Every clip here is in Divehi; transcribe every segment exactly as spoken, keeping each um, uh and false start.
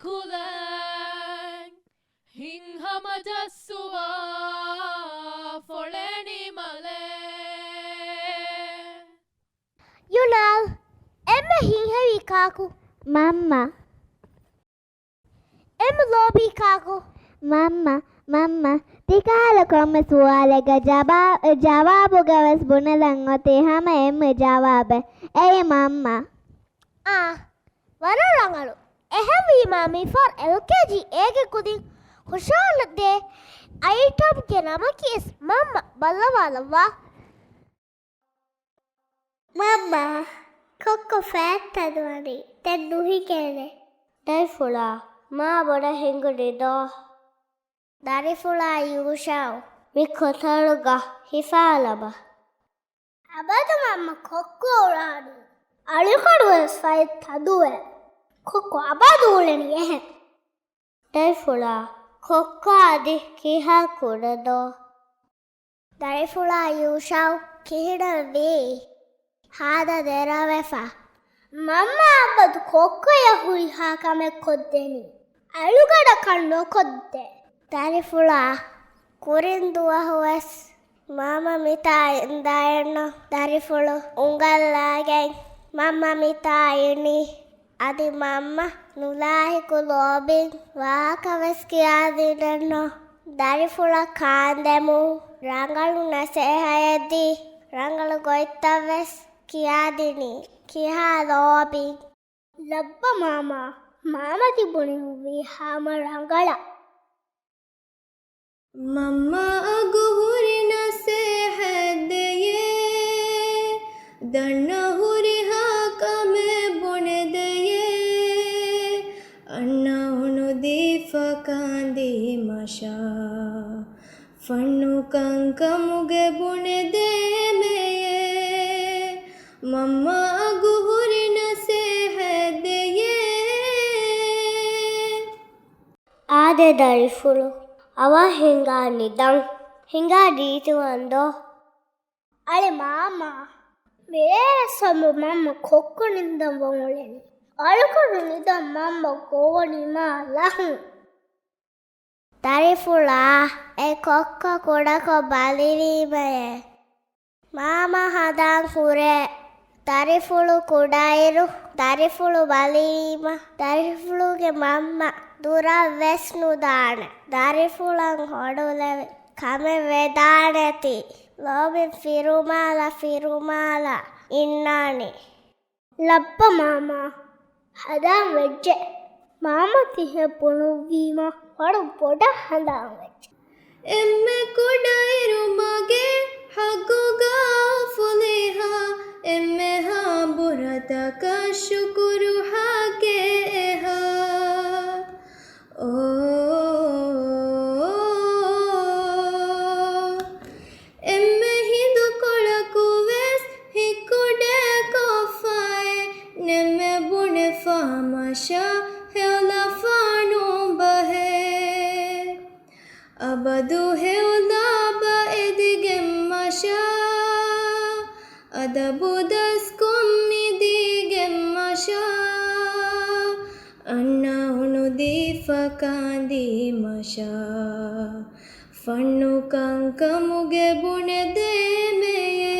ކުލައިން ހިތްހަމަޖައްސުވާ ފޮޅެނިމަލެއް. ޔުނާލް، އެންމެ ހިތްހެވީ ކާކު؟ މަންމަ. އެންމެ ލޯބީ ކާކު؟ މަންމަ. މަންމަ، ތިކަހަލަ ކޮންމެ ސުވާލެއްގަ ޖަވާ-، ޖަވާބުގަވެސް ބުނެލަން އޮތީ ހަމަ އެންމެ ޖަވާބެއް. އެއީ މަންމަ. އާ، ވަރަށް ރަނގަޅު. އެހެންވީމާ މިފަހަރު އެލްކޭޖީ އޭގެ ކުދިން ހުށަހަޅަން ދޭ އައިޓަމްގެ ނަމަކީވެސް މަންމަ ބައްލަވާލައްވާ. މަންމާ، ކޮއްކޮ ފައެއް ތަދުވަނީ، ދެން ނުހިކޭނެ. ދަރިފުޅާ، މާ ބޮޑަށް ހިނގުނީ ދޯ. ދަރިފުޅާ ޔޫޝައު، މި ކޮތަޅުގަ ހިފާލަބަ. އަބަދު މަންމަ ކޮއްކޮ އުޅާނީ. އަޅުގަނޑުވެސް ފައެއް ތަދުވޭ. ކޮއްކޮ އަބަދު އުޅެނީ އެހެން. ދަރިފުޅާ، ކޮއްކޮ އަދި ކިހާ ކުޑަދޯ؟ ދަރިފުޅާ ޔޫޝައު، ކިހިނެއްވީ؟ ހާދަ ދެރަވެފަ. މަންމަ އަބަދު ކޮއްކޮޔަށް ހުރިހާ ކަމެއް ކޮށްދެނީ. އަޅުގަނޑަކަށް ނުކޮށްދޭ. ދަރިފުޅާ، ކުރިން ދުވަހުވެސް މަންމަ މިތާ އިންދާ އިންނަ ދަރިފުޅު އުނގަންލާގެން މަންމަ މިތާ އިނީ. އަދި މަންމަ ނުލާހިކު ލޯބިން ވާހަކަވެސް ކިޔާދިނެއްނު. ދަރިފުޅަށް ކާންދެމުން ރަނގަޅު ނަސޭހައެއްދީ، ރަނގަޅު ގޮތްތައްވެސް ކިޔާދިނީ. ކިހާ ލޯބިން. ލައްބަ މާމާ، މާމަ ތިބުނީ ހުވީ ހަމަ ރަނގަޅަށް. މަންމައަށް ހުރި ނަސޭހަތް ދެޔޭ، ދަންނަ ހުރިހާ ކަމެއް ބުނެދެޔޭ، އަންނަ އުނުދީފަ ކާންދީމަށާ، ފަންނު ކަންކަމުގެ ބުނެދޭމެޔޭ، މަންމައަށް ހުރި ނަސޭހަތް ދެޔޭ. އާދެ ދަރިފުޅު، އަވަށް ހިނގާ ނިދަން. ހިނގާ ދީތިވަންދޯ. އަޅެ މާމާ، މިރޭވެސް ހަމަ މަންމަ ކޮއްކޮ ނިންދަން ވަން އުޅެނީ. އަޅުގަނޑު ނިދަން މަންމަ ގޮވަނީ މާ ލަހުން. ދަރިފުޅާ، އެ ކޮއްކޮ ކުޑަކޮށް ބަލިވީމައޭ. މާމަ ހަނދާން ހުރޭ. ދަރިފުޅު ކުޑައިރު، ދަރިފުޅު ބަލިވީމަ، ދަރިފުޅުގެ މަންމަ ދުރަށް ވެސް ނުދާނެ. ދަރިފުޅަށް ހޮޑުލެވި ކަމެއް ވެދާނެތީ. ލޯބިން ފިރުމާލާ، ފިރުމާލާ އިންނާނީ. ލައްބަ މާމާ، ހަނދާން ވެއްޖެ. މާމަ ތިހެން ބުނުއްވީމަ ވަރަށް ބޮޑަށް ހަނދާން ވެއްޖެ. އެންމެ ކުޑައިރު މަގޭ ހައްގުގަ އުފުލިހާ، އެންމެހާ ބުރަތަކަށް ޝުކުރު ހައްގެއް އެހާ. އޯ، އެންމެ ހިނދުކޮޅަކު ވެސް ހިތްކުޑައެއް ކޮށްފައެއް ނެމެ ބުނެފާމަށާ ހެޔޮލަފާނު ބަހެއް. އަބަދު ހެޔޮލާބަ އެދިގެންމަށާ، އަދަބު ދަސްކޮށް މިދީގެންމަށާ، އަންނަ އުނުދީފަ ކާންދީމަށާ، ފަންނު ކަންކަމުގެ ބުނެދޭމެޔޭ،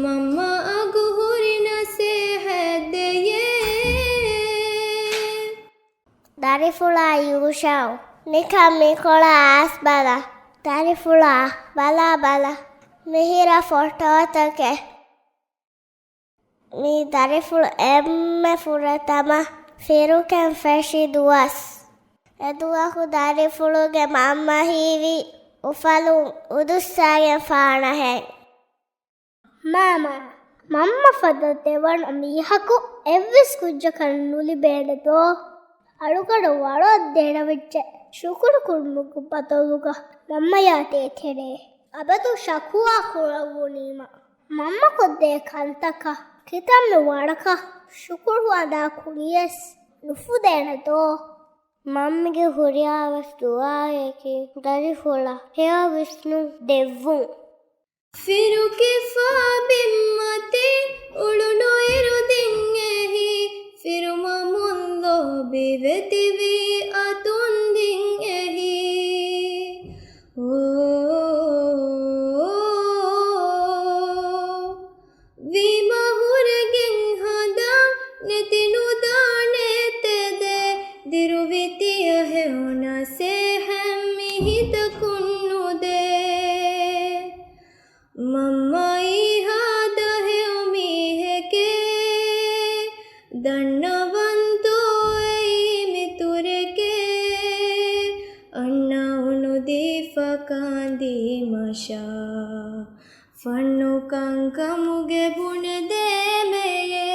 މަންމައަގު ހުރި ނަސޭހަތް ދެޔޭ. ދަރިފުޅާ ޔޫޝައު، ނިކަން މިކޮޅަށް އައިސް ބަލަ. ދަރިފުޅާ، ބަލާ ބަލަ، މިހިރަ ފޮޓޯތަކެއް. މީ ދަރިފުޅު އެންމެ ފުރަތަމަ ފިރުކެން ފެށި ދުވަސް. އެދުވަހު ދަރިފުޅުގެ މަންމަ ހީވީ އުފަލުން އުދުއްސައިގެން ފާނަހެން. މާމާ، މަންމަ ފަދަ ދެވަނަ މީހަކު އެއްވެސް ކުއްޖަކަށް ނުލިބޭނެ ދޯ؟ އަޅުގަނޑަށް ވަރަށް ދެރަވެއްޖެ. ޝުކުރު ކުރުމުގެ ބަދަލުގަ މަންމަޔާ ދޭތެރޭ އަބަދު ޝަކުވާ ކުރައްވުނީމަ، މަންމަ ކޮށްދޭ ކަންތަކަށް ކިތަންމެ ވަރަކަށް ޝުކުރު އަދާ ކުރިޔަސް ނުފުދޭނެ ދޯ؟ މަންމަގެ ހުރިހާވެސް ދުޢާއަކީ ދަރިފުޅަށް ހެޔޮ ވިސްނުން ދެއްވުން. ފިރުކިފާ ބިންމަތި އުޅުނުއިރު ދިން އެހީ، ފިރުމަމުން ލޯބި ބުނެދޭމެޔޭ،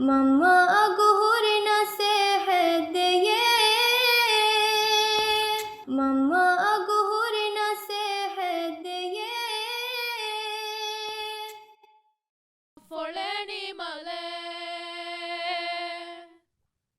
މަންމަ އަގުހުރި ނަސޭހަތް ދެޔޭ، މަންމަ އަގުހުރި ނަސޭހަތް ދެޔޭ. ފޮޅެނީމަ